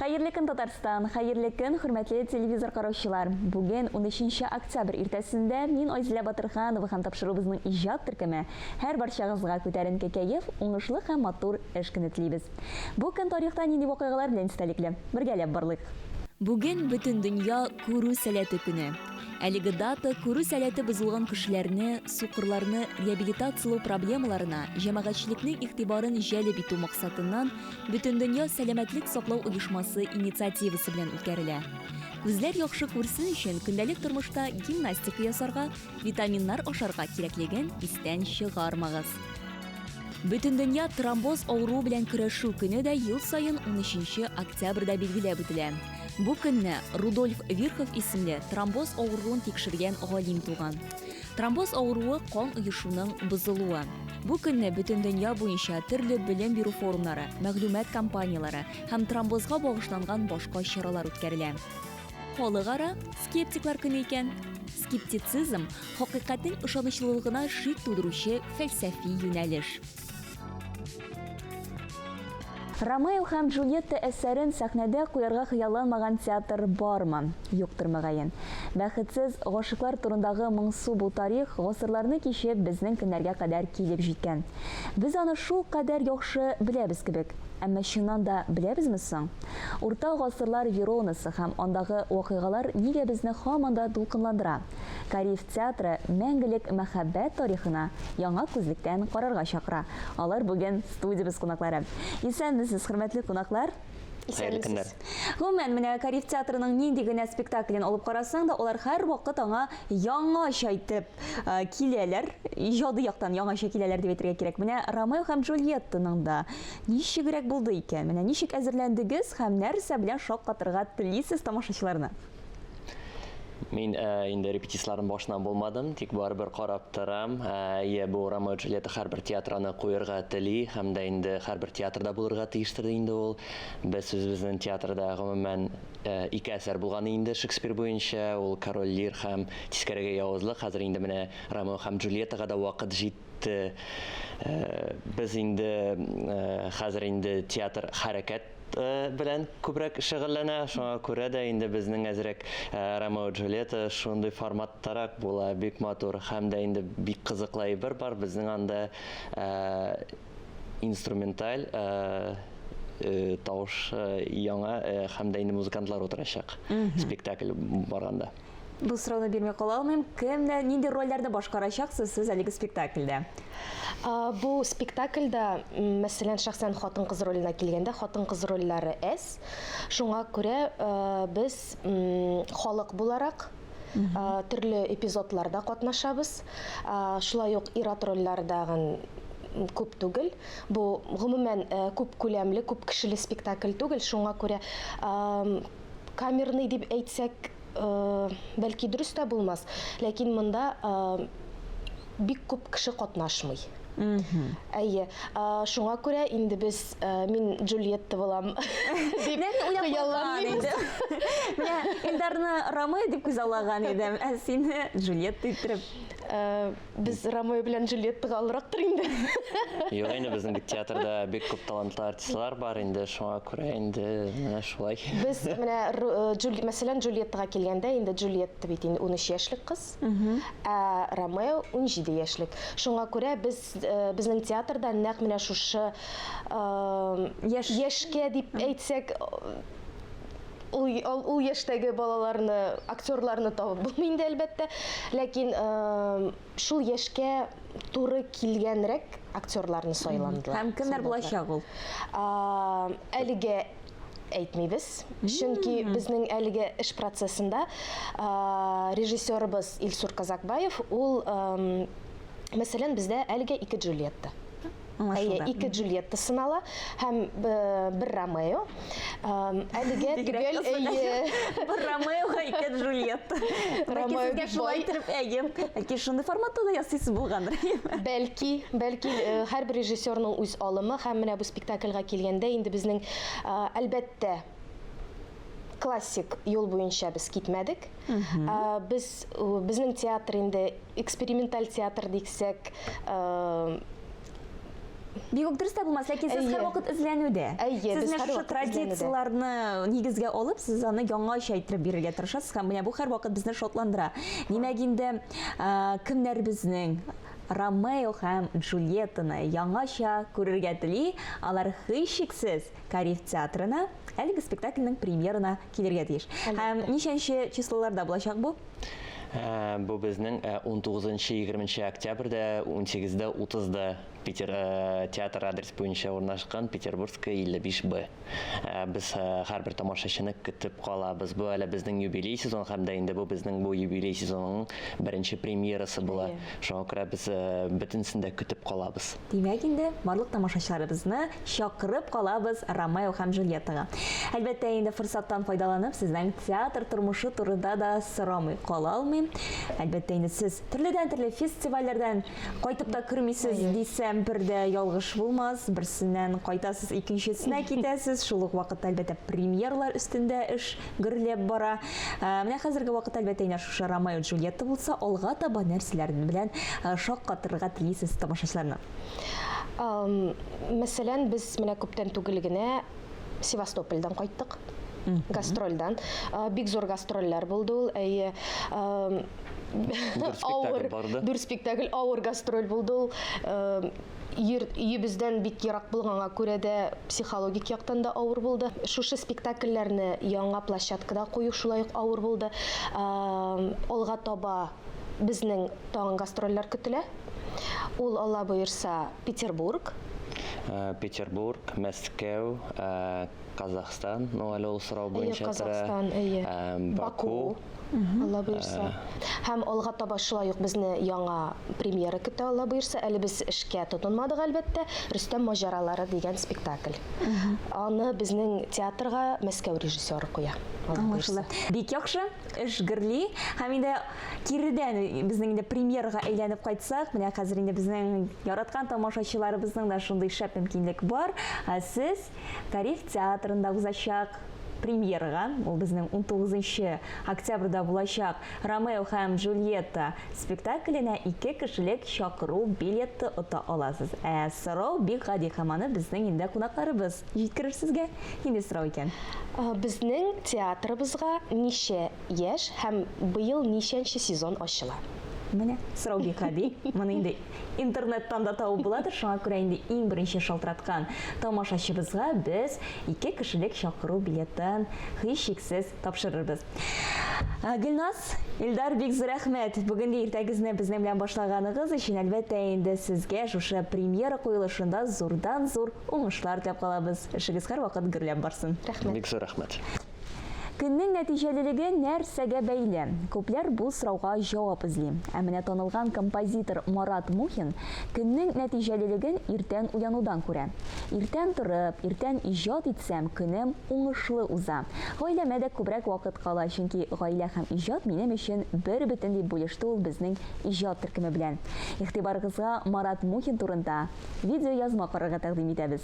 Хәерле көн, Татарстан! Хәерле көн, хөрмәтле телевизор караучылар! Бүген 13 октябрь иртәсендә мин Айзилә Батырханова һәм тапшыруыбызның иҗат төркеме һәр барчагызга күтәренке кәеф, уңышлы һәм матур эш көне телибез. Бу көн тарихта нинди вакыйгалар белән истәлекле? Бергәләп барлыйк. Бүген Бөтендөнья күрү сәләте көне. Әлеге дата күрү сәләте бозылган кешеләрне, сукырларны реабилитацияләү проблемаларына җәмәгатьчелекнең игътибарын җәлеп итү максатыннан Бөтендөнья сәламәтлек саклау оешмасы инициативасы белән үткәрелә. Күзләр яхшы күрсен өчен көндәлек тормышта гимнастика ясарга, витаминнар ашарга кирәклеген истән чыгармагыз. Бөтендөнья тромбоз авыруы белән көрәшү көне дә ел саен унөченче октябрьдә билгеләп үтелә. Бу көнне Рудольф Вирхов исемле тромбоз авыруын тикшергән галим туган. Тромбоз авыруы кан оешуның бозылуы. Бу көнне бөтен дөнья буенча төрле белем бирү форумнары, мәгълүмат кампанияләре һәм тромбозга багышланган башка чаралар үткәрелә. Халыкара скептиклар көне икән. Скептицизм, хакыйкатьнең ышанычлылыгына шик тудыручы фәлсәфи юнәлеш. Ромео һәм Джульетта әсәрен сәхнәдә куярга хыялланмаган театр бармы? Юктыр, мөгаен. Бәхетсез гашыйклар турындагы моңсу бу тарих гасырларны кичеп безнең көннәргә кадәр килеп җиткән. Без аны шулкадәр яхшы беләбез кебек. Әмма чыннан да беләбезме соң? Урта гасырлар Веронасы һәм андагы вакыйгалар нигә безне һаман да дулкынландыра? Кариев театры мәңгелек мәхәббәт тарихына яңа күзлектән карарга чакыра. Алар бүген студиябез кунаклары. Исәнмесез, хөрмәтле кунаклар! Хәерле көннәр. Гомумән, менә Кариев театрының нинди генә спектаклен алып карасаң да, алар һәрвакыт аңа яңача итеп э, киләләр, иҗади яктан яңача киләләр дип әйтергә кирәк. Менә Ромео һәм Джульеттаның да ничегрәк булды икән? Менә ничек әзерләндегез һәм нәрсә белән шаккатырга телисез тамашачыларны? Мин э, инде репетицияләрнең башыннан булмадым, тик барыбер карап торам. Э, әйе, бу Ромео Джульетта һәрбер театр аны куерга тели һәм дә инде һәрбер театрда булырга тиештер инде ул. Без үзебезнең театрда гомумән э, ике әсәр булган инде Шекспир буенча, ул Король Лир һәм Тискәрегә явызлык. Хәзер инде менә Ромео һәм Джульеттага да вакыт җитте. Без инде хәзер инде театр хәрәкәт белән күбрәк шөгыльләнә, шуңа күрә дә инде безнең әзрәк Ромео Джульетта шундый форматтарак була, бик матур һәм дә инде бик кызыклы әйбер бар, безнең анда инструменталь тавыш яңа һәм дә инде музыкантлар утырачак спектакль барганда. Бу сорауны бирми кала алмыйм. Кемне, нинди рольләрне башкарачаксыз сез әлеге спектакльдә? Бу спектакльдә, мәсәлән, шәхсән хатын-кыз роленә килгәндә, хатын-кыз рольләре әз. Шуңа күрә без халык буларак төрле эпизодларда катнашабыз. Шулай ук ир-ат рольләре дагын күп түгел. Бу, гомумән, күп күләмле, күп кешеле спектакль түгел. Шуңа күрә камерный дип әйтсәк, бәлки дөрес тә булмас, ләкин монда бик күп кеше катнашмый. Әйе, шуңа күрә инде без, мин Джульетта булам дип хыялланмыйбыз. Менә Илдарны Ромео дип күзаллаган идем, ә сине Джульетта иттереп. Без Ромео белән Джульеттага олырактыр инде. Юк инде, безнең бит театрда бик күп талантлы артистлар бар инде, шуңа күрә инде менә шулай. Без менә э, Джули, мәсәлән, Джульеттага килгәндә, инде Джульетта бит инде 13 яшьлек кыз, ә Ромео 17 яшьлек. Шуңа күрә без э, безнең театрда нәкъ менә шушы э, Яшь. яшькә дип әйтсәк, Ул, ул яшьтәге балаларны, актерларны табып булмый инде, әлбәттә. Ләкин шул яшькә туры килгәнрәк актерларны сайландылар. Һәм кемнәр булачак ул? Әлегә әйтмибез, чөнки безнең әлеге эш процессында режиссерыбыз Илсур Казакбаев, ул, мәсәлән, бездә әлегә ике Джульетта. Аңлашылды. Әйе, ике Джульетта сынала һәм э, бер Ромео. Әлегә Бигрәк төгәл кызык. әйе. Бер Ромеога ике Джульетта. Бәлки Ромео сезгә бик шулай бай. иттереп, әйе. Бәлки шундый форматта да ясыйсыз булгандыр. Бәлки, бәлки э, һәрбер режиссерның үз алымы һәм менә бу спектакльгә килгәндә инде безнең э, әлбәттә классик юл буенча без китмәдек. Э, Без э, безнең театр инде эксперименталь театр дисәк, э, Бик үк дөрес тә булмас, ләкин сез һәрвакыт эзләнүдә. Әйе, сез менә шушы традицияләрне нигезгә алып, сез аны яңача иттереп бирергә тырышасыз һәм менә бу һәрвакыт безне шатландыра. Димәк инде, кемнәр безнең Ромео һәм Джульеттаны яңача күрергә тели, алар һичшиксез Кариф театрына әлеге спектакльнең премьерына килергә тиеш. Һәм ничәнче числоларда булачак бу? Бу безнең 19-20 октябрьдә 18-дә 30-да Питер театр адрес буенча урнашкан Петербургская 55 Б. Без һәрбер тамашачыны көтеп калабыз. Бу әле безнең юбилей сезон һәм дә инде бу безнең бу юбилей сезонының беренче премьерасы була. Шуңа күрә без бөтенесен дә көтеп калабыз. Димәк инде, барлык тамашачыларыбызны чакырып калабыз Ромео һәм Джульеттага. Әлбәттә инде, форсаттан файдаланып, сезнең театр тормышы турында да сорамый кала алмыйм. Әлбәттә инде, сез төрледән-төрле фестивальләрдән Кайтып та кермисез дисәм, бер дә ялгыш булмас. Берсеннән кайтасыз, икенчесенә китәсез. Шул ук вакытта, әлбәттә, премьералар өстендә эш гөрләп бара. Менә хәзерге вакытта, әлбәттә, инде шушы Ромео Джульетта булса, алга таба нәрсәләр белән шаккатырырга телисез тамашачыларны? Мәсәлән, без менә күптән түгел генә Севастопольдән кайттык. Гастрольдән. Бик зур гастрольләр булды ул. Әйе. Авыр, дүрт спектакль, авыр гастроль булды ул. Өебездән бик ерак булганга күрә дә психологик яктан да авыр булды. Шушы спектакльләрне яңа площадкада кую шулай ук авыр булды. Алга таба безнең тагын гастрольләр көтелә. Ул, Алла боерса, Петербург. Петербург, Мәскәү, Казахстан, ну әле ул сорау буенча тора. Казахстан, әйе. Баку. Алла боерса. Һәм алга таба шулай ук безне яңа премьера көтә, Алла боерса. Әле без эшкә тотынмадык, әлбәттә. Рөстәм маҗаралары дигән спектакль. Аны безнең театрга Мәскәү режиссеры куя. Алла боерса. Бик яхшы, эш гөрли. Һәм инде киредән безнең инде премьерага әйләнеп кайтсак, менә хәзер инде безнең яраткан тамашачыларыбызның да шундый шәп мөмкинлек бар. Сез Кариф театрында узачак премьерага, ул безнең 19 октябрьдә булачак Ромео һәм Джульетта спектакленә ике кешелек чакыру билеты ота аласыз. Ә сорау бик гади һәм аны безнең инде кунакларыбыз җиткерер сезгә. Нинди сорау икән? Безнең театрыбызга ничә яшь һәм быел ничәнче сезон ачыла? Менә сорау бик гади. Моны инде Интернеттан да табып буладыр, шуңа күрә инде иң беренче шалтыраткан тамашачыбызга без ике кешелек чакыру билетын һичшиксез тапшырырбыз. Гөлназ, Илдар, бик зур рәхмәт. Бүгенге иртәгезне безнең белән башлаганыгыз өчен, әлбәттә инде, сезгә шушы премьера куелышында зурдан-зур уңышлар теләп калабыз. Эшегез һәрвакыт гөрләп барсын. Рәхмәт. Бик зур рәхмәт. Көннең нәтиҗәлелеге нәрсәгә бәйле? Күпләр бу сорауга җавап эзли. Ә менә танылган композитор Марат Мухин көннең нәтиҗәлелеген иртән уянудан күрә. Иртән торып, иртән иҗат итсәм, көнем уңышлы уза. Гаиләмә дә күбрәк вакыт кала, чөнки гаилә һәм иҗат минем өчен бербөтен, дип бүлеште ул безнең иҗат төркеме белән. Игътибарыгызга Марат Мухин турында видеоязма карарга тәкъдим итәбез.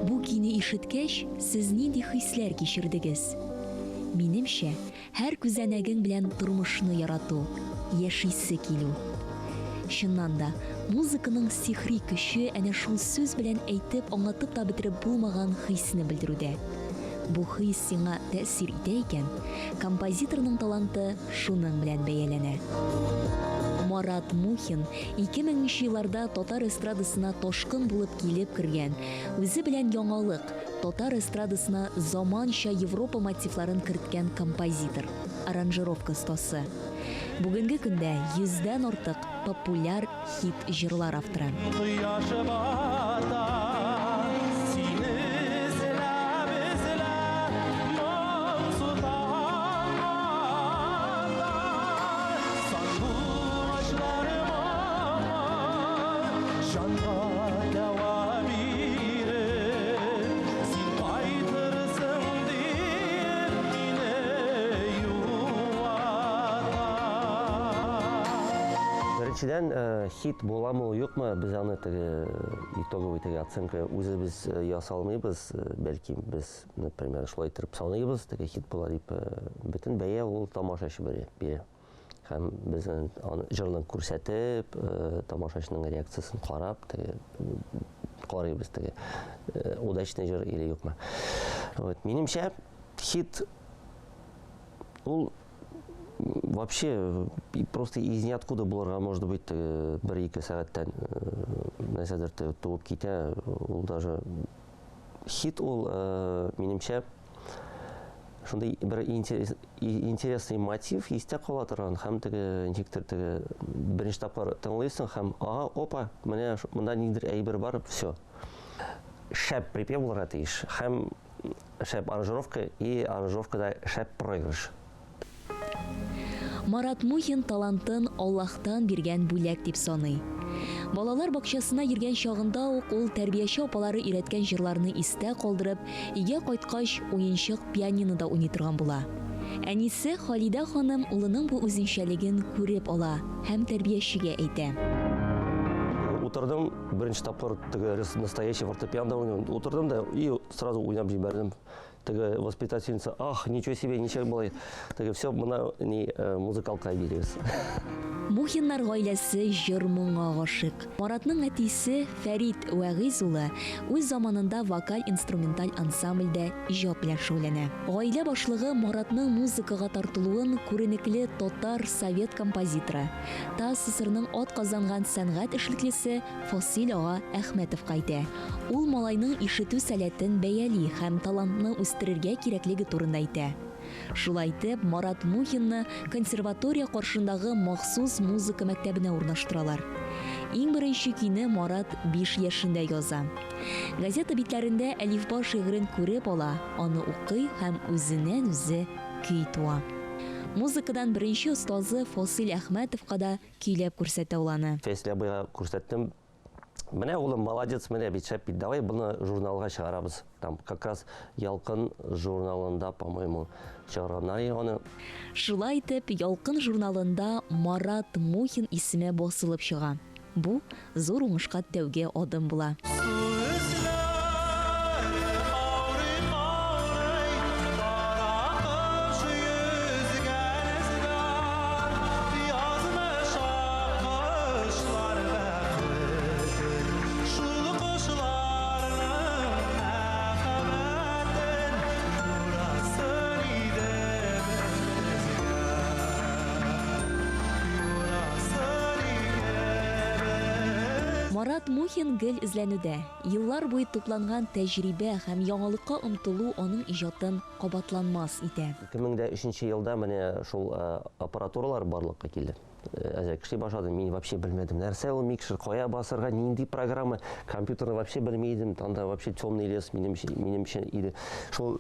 Бу көйне ишеткәч, Сез нинди хисләр кичердегез? Минемчә, һәр күзәнәгең белән тормышны ярату, яшисе килү. Чыннан да, музыканың сихри көче әнә шул сүз белән әйтеп, аңлатып та бетереп булмаган хисне белдерүдә. Бу хис сиңа тәэсир итә икән, композиторның таланты шуның белән бәяләнә. Марат Мухин 2000 нче елларда татар эстрадасына ташкын булып килеп кергән, үзе белән яңалык, татар эстрадасына заманча Европа мотивларын керткән композитор, аранжировка остасы. Бүгенге көндә йөздән артык популяр хит җырлар авторы. Кояш бата, сине эзләп, эзләп, моңсу таң ата. Сандугачлар моңы, җанга дәва биреп, син. Беренчедән, хит буламы ул, юкмы, без аны теге итоговый теге оценка үзебез ясалмыйбыз, бәлки без, например, шулай иттереп саныйбыз, теге хит була дип, бөтен бәя ул тамашачы бирә. Һәм без аны җырны күрсәтеп, тамашачының реакциясен карап, теге карыйбыз теге удачный җыр или юкмы. Вот, минемчә, хит ул вообще просто из ниоткуда булырга может быть, теге бер-ике сәгатьтән нәрсәдер туып китә, ул даже хит ул, минемчә, шундый бер интересный мотив истә кала торган һәм теге ничектер теге беренче тапкыр тыңлыйсың һәм ага, опа, менә монда ниндидер әйбер бар, все. Шәп припев булырга тиеш һәм шәп аранжировка и аранжировкада шәп проигрыш. Марат Мухин талантын Аллаһтан биргән бүләк дип саный. Балалар бакчасына йөргән чагында ук ул тәрбияче апалары өйрәткән җырларны истә калдырып, өйгә кайткач, уенчык пианинода уйный торган була. Әнисе Халидә ханым улының бу үзенчәлеген күреп ала һәм тәрбиячегә әйтә. Утырдым, беренче тапкыр теге настоящий фортепиано уйныйм. Утырдым да и сразу уйнап җибәрдем. Теге воспитательница: «Ах, ничего себе, ничек болай?» Теге, все, мына ни музыкалка бирегез. Мухиннар гаиләсе җыр-моңга гашыйк. Маратның әтисе Фәрит Вәгыйз улы үз заманында вокаль-инструменталь ансамбльдә иҗат белән шөгыльләнә. Гаилә башлыгы Маратның музыкага тартылуын күренекле татар совет композиторы, ТАССРның атказанган сәнгать эшлеклесе Фасил ага Әхмәтовка әйтә. Ул малайның ишетү сәләтен бәяли һәм талантны үстерергә кирәклеге турында әйтә. Шулай итеп, Марат Мухинны консерватория каршындагы махсус музыка мәктәбенә урнаштыралар. Иң беренче көйне Марат 5 яшендә яза. Газета битләрендә Әлифба шигырен күреп ала, аны укый һәм үзеннән-үзе көй туа. Музыкадан беренче остазы Фасил Әхмәтовка да көйләп күрсәтә ул аны. Фәйсел абыйга күрсәттем. Менә, улым, молодец, менә бит шәп бит, давай моны журналга чыгарабыз. Там как раз «Ялкын» журналында, по-моему, чыгарганнар аны. Шулай итеп, «Ялкын» журналында Марат Мухин исеме басылып чыга. Бу зур уңышка тәүге адым була. Сүзләре каурый-каурый каракош йөзгән эзгә, язмыш аккошлар бәхетен, шул кошларның мәхәббәтен юрасын иде безгә, юрасын иде. Марат Мухин гел эзләнүдә. Еллар буе тупланган тәҗрибә һәм яңалыкка омтылу аның иҗатын кабатланмас итә. 2003 елда менә шул аппаратуралар барлыкка килде. Әзрәк эшли башладым. Мин вообще белмәдем, нәрсә ул микшер, кая басырга, нинди программа. Компьютерны вообще белми идем. Анда вообще темный лес минем өчен иде. Шул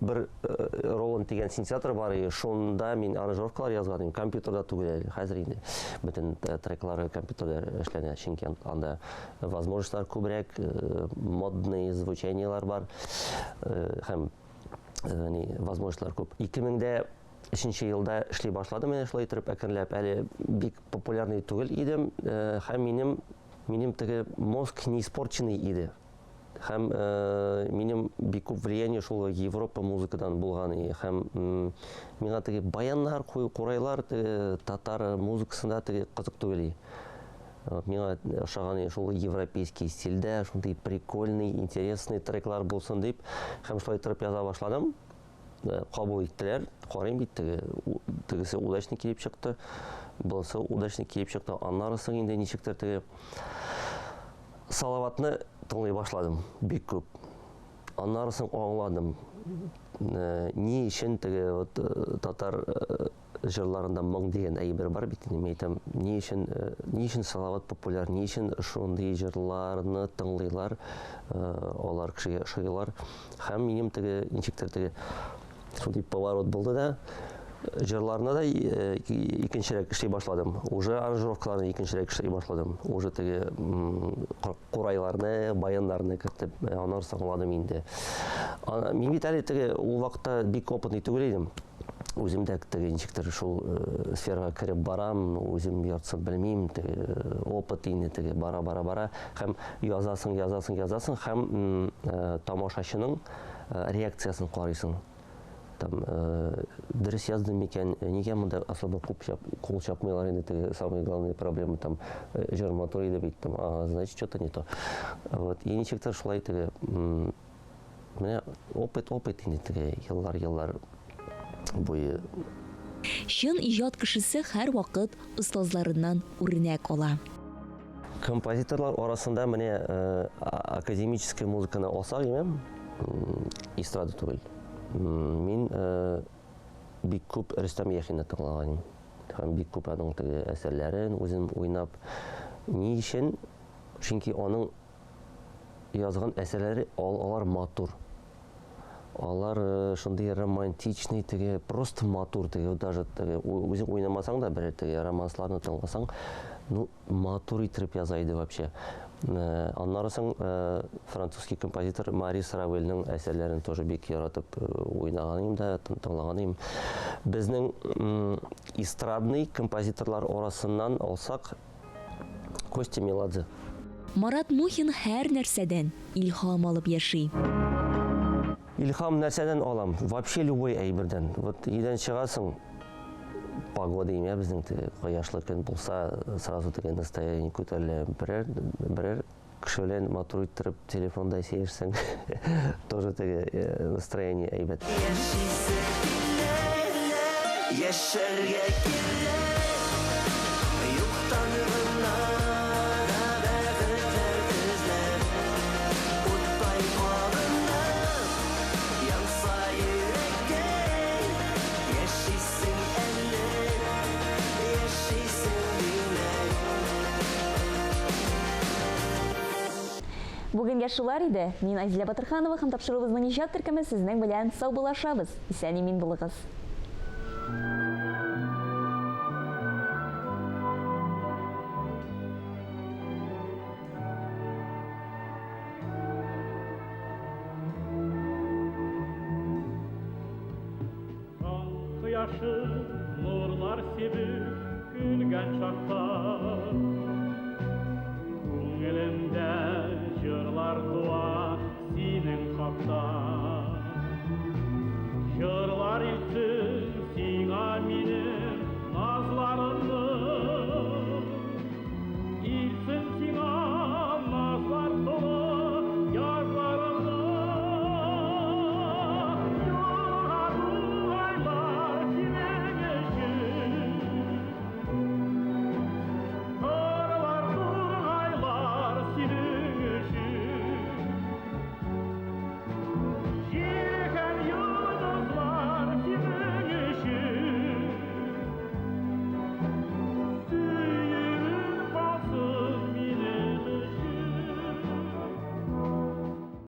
бер Роланд дигән синтезатор бар иде. Шунда мин аранжировкалар язган идем. Компьютерда түгел әле. Хәзер инде бөтен треклары компьютерда эшләнә, чөнки анда возможностьлар күбрәк, модный звучаниелар бар һәм ни возможностьлар күп. 2003 елда эшли башладым менә шулай итеп әкренләп. Әле бик популярный түгел идем һәм минем теге мозг не испорченный иде. Һәм минем бик күп влияние шул Европа музыкадан булган һәм миңа теге баяннар, курайлар теге татар музыкасында теге кызык түгел. Миңа ошаган шул европейский стильдә, шундый прикольный, интересный треклар булсын дип, һәм шулай итеп яза башладым. Кабул иттеләр. Карыйм бит, теге тегесе удачный килеп чыкты, булысы удачный килеп чыкты. Аннары соң инде ничектер теге Салаватны тыңлый башладым бик күп. Аннары соң аңладым, ни өчен теге вот татар җырларында моң дигән әйбер бар бит инде, мин әйтәм, ни өчен Салават популяр, ни өчен шундый җырларны тыңлыйлар, алар кешегә ошыйлар. Һәм минем теге ничектер теге шундый поворот булды да, җырларны да икенчерәк эшли башладым. Уже аранжировкаларны икенчерәк эшли башладым. Уже теге курайларны, баяннарны кертеп, аннары соң аңладым инде. Мин бит әле теге ул вакытта бик опытный түгел идем. Үзем дә теге ничектер шул сферага кереп барам, үзем яртысын белмим, теге опыт инде теге бара бара бара һәм язасың, язасың, язасың һәм тамашачының реакциясен карыйсың. Там дөрес яздым микән, нигә монда особо күп кул чапмыйлар инде теге самая главная проблема там җыр матур иде бит, там, ага, значит, что-то не то. Вот, и ничектер шулай теге Менә опыт, опыт инде теге еллар, еллар буе. Чын иҗат кешесе һәрвакыт остазларыннан үрнәк ала. Композиторлар арасында менә академическая музыканы алсак, имәм, эстрада түгел. Мин бик күп Рөстәм Яхинны тыңлаган идем. Һәм бик күп аның теге әсәрләрен үзем уйнап. Ни өчен? Чөнки аның язган әсәрләре ал, алар матур. Алар э, шундый романтичный, теге просто матур, теге даже теге үзең уйнамасаң да берәр теге романсларны тыңласаң, ну матур итеп яза иде вообще. Э, аннары соң э, французский композитор Марис Равельның әсәрләрен тоже бик яратып уйнаган идем дә, тыңлаган идем. Безнең эстрадный композиторлар арасыннан алсак, Костя Меладзе. Марат Мухин һәр нәрсәдән илһам алып яши. Илһам нәрсәдән алам? Вообще любой әйбердән. Вот өйдән чыгасың, погода имя безнең теге кояшлы көн булса, сразу теге настроение күтәрелә. Берәр берәр кеше белән матур иттереп телефонда сөйләшсәң, тоже теге э, настроение әйбәт. Яшисе килә, яшәргә кирәк. Юктан гына да бәхетләр эзләп, уттай кабынып, янса йөрәккәй, яшисең әле, яшисең димәк. Бүгенгә шулар иде. Мин Айзилә Батырханова һәм тапшыруыбызның иҗат төркеме сезнең белән саубуллашабыз. Исән-имин булыгыз. Таң кояшы нурлар сибеп көлгән чакта Күңелемдә җырлар туа синең хакта.